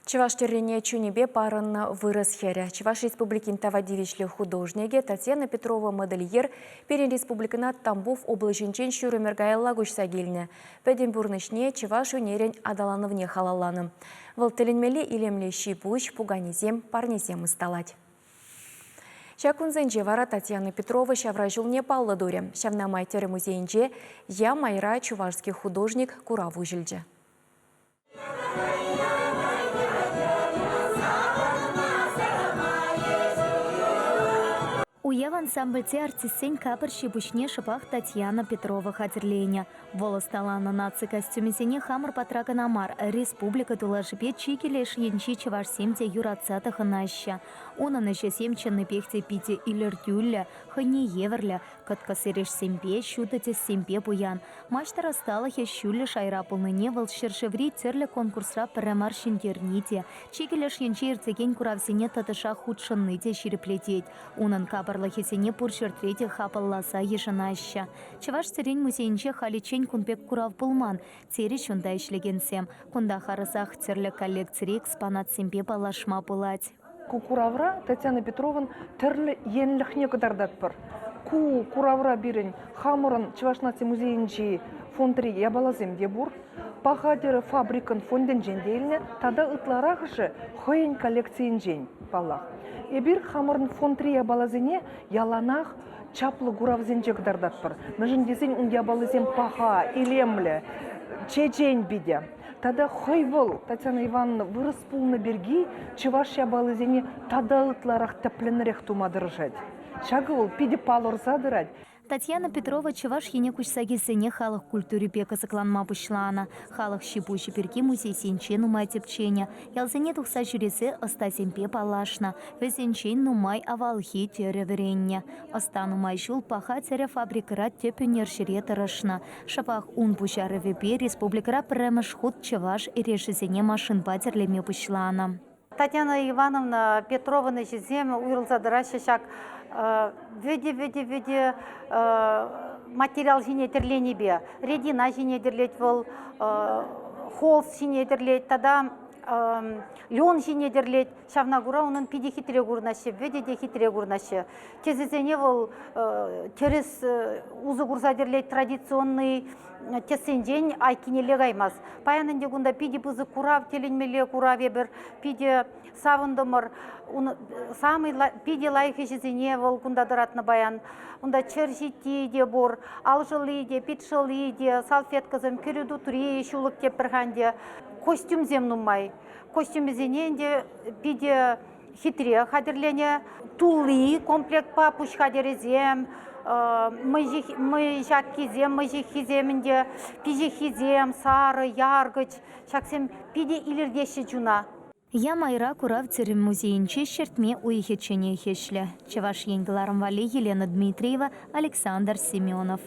Чӑваш тӗррине чунӗпе парӑннӑ вырӑс хӗрӗ, Чӑваш Республикин тава тивӗҫлӗ художникӗ Татьяна Петрова модельер пирӗн республикӑна Тамбов облаҫӗнчен ҫур ӗмӗр каялла куҫса килнӗ. Пӗтӗм пурнӑҫне чӑваш ӳнерӗн аталанӑвне халалланӑ. Вӑл тӗлӗнмелле илемлӗ ҫи-пуҫ, пуканесем, парнесем ӑсталать. Ҫак кунсенче вара Татьяна Петрова ҫавра ҫулне паллӑ турӗ. Ҫавна май тӗрӗ музейӗнче «Я майра чувашский художник» курав уҫӑлчӗ. Уяв ансамбльте артистсен капӑр ҫи-пуҫне шӑпах Татьяна Петрова хатӗрленӗ. Вӑл ӑсталанӑ наци костюмӗсене хамӑр патра кӑна мар, республика тулашӗпе чикӗ леш енчи чӑвашсем те юратса тӑхӑнаҫҫӗ. Унӑн ӗҫӗсем чӑннипех те питӗ илӗртӳллӗ, хӑйне евӗрлӗ, кӑткӑс эрешсемпе, ҫутӑ тӗссемпе пуян. Маҫтӑр ӑсталӑхӗ ҫӳллӗ шайра пулнине вӑл ҫӗршыври тӗрлӗ конкурсра пӗрре мар ҫӗнтерни те, чикӗ леш енче иртекен куравсене тӑтӑшах хутшӑнни те ҫирӗплетет. Унӑн капӑрлӑхӗсене пур ҫӗртре те хапӑлласа йышӑнаҫҫӗ. Чӑваш тӗррин музейӗнче халиччен кун пек курав пулман, терӗҫ унта ӗҫлекенсем. Кунта харӑсах тӗрлӗ коллекцири экспонатсемпе паллашма пулать. Ку куравра Татьяна Петрован тӗрлӗ енлӗхне кӑтартатпӑр. Ку куравра пирӗн хамӑрӑн Чӑваш наци музейӗнчи фондри япаласем те пур. Паха тӗрӗ фабрикӑн фондӗнчен те илнӗ тата ытларахӑшӗ хӑйӗн коллекцийӗнчен, паллах. Эпир хамӑрӑн фондри япаласене яланах чаплӑ куравсенче кӑтартатпӑр. Мӗншӗн тесен ун япалисем паха, илемлӗ, чечен питӗ. Тата хӑй вӑл, Татьяна Ивановна, вырӑс пулнӑ пирки чӑваш япалисене тата ытларах тӗплӗнрех тума тӑрӑшать. Ҫакӑ вӑл питӗ палӑрса тӑрать. Татьяна Петрова Чӑваш Ене куҫса килсенех халӑх культурипе кӑсӑкланма пуҫланӑ. Халӑх ҫи-пуҫӗ пирки музейсенче нумай тӗпченӗ. Ялсене тухса ҫӳресе ӑстасемпе паллашнӑ. Вӗсенчен нумай авалхи тӗрӗ вӗреннӗ. Ӑста нумай ҫул Паха тӗрӗ фабрикӑра тӗп ӳнерҫӗре тӑрӑшнӑ. Шӑпах ун пуҫарӑвӗпе республикӑра пӗрремӗш хут чӑваш эрешӗсене машинпа тӗрлеме пуҫланӑ. Татьяна Ивановна Петрован ӗҫӗсем уйрӑлса тӑраҫҫӗ ҫак вӗтӗ-вӗтӗ-вӗтӗ материал ҫине тӗрленипе. Редина ҫине тӗрлет вӑл, холст ҫине тӗрлет тата лен ҫине тӗрлет. Ҫавна кура унӑн питӗ хитре курӑнаҫҫӗ, вӗтӗ те хитре курӑнаҫҫӗ. Тӗсӗсене вӑл тӗрӗс усӑ курса тӗрлет, традиционный тӗссенчен айккинелле каймасть. Паян ӗнтӗ кунта питӗ пысӑк курав, тӗлӗнмелле курав эпир питӗ савӑнтӑмӑр. Самый питӗ лайӑх ӗҫӗсене вӑл кунта тӑратнӑ паян. Унта чӗр ҫитти те пур, алшӑлли те, питшӑлли те, салфеткӑсем, кӗрӳ тутри, ҫулӑк те пӗр-ха ӗнтӗ. Костюмсем нумай. Костюмӗсене ӗнтӗ питӗ хитре хатӗрленӗ. Тулли комплектпа пуҫ хатӗрӗсем, мӑй ҫаккисем, мӑй ҫыххисем ӗнтӗ, пиҫиххисем, сарӑ, яркӑч. Ҫаксем питӗ илӗртеҫҫӗ чуна. Ямайра курав тӗрӗ музейӗнче ҫӗртме уйӑхӗчченех ӗҫлӗ. Чӑваш Ен кӑларӑм валли Елена Дмитриева, Александр Семенов.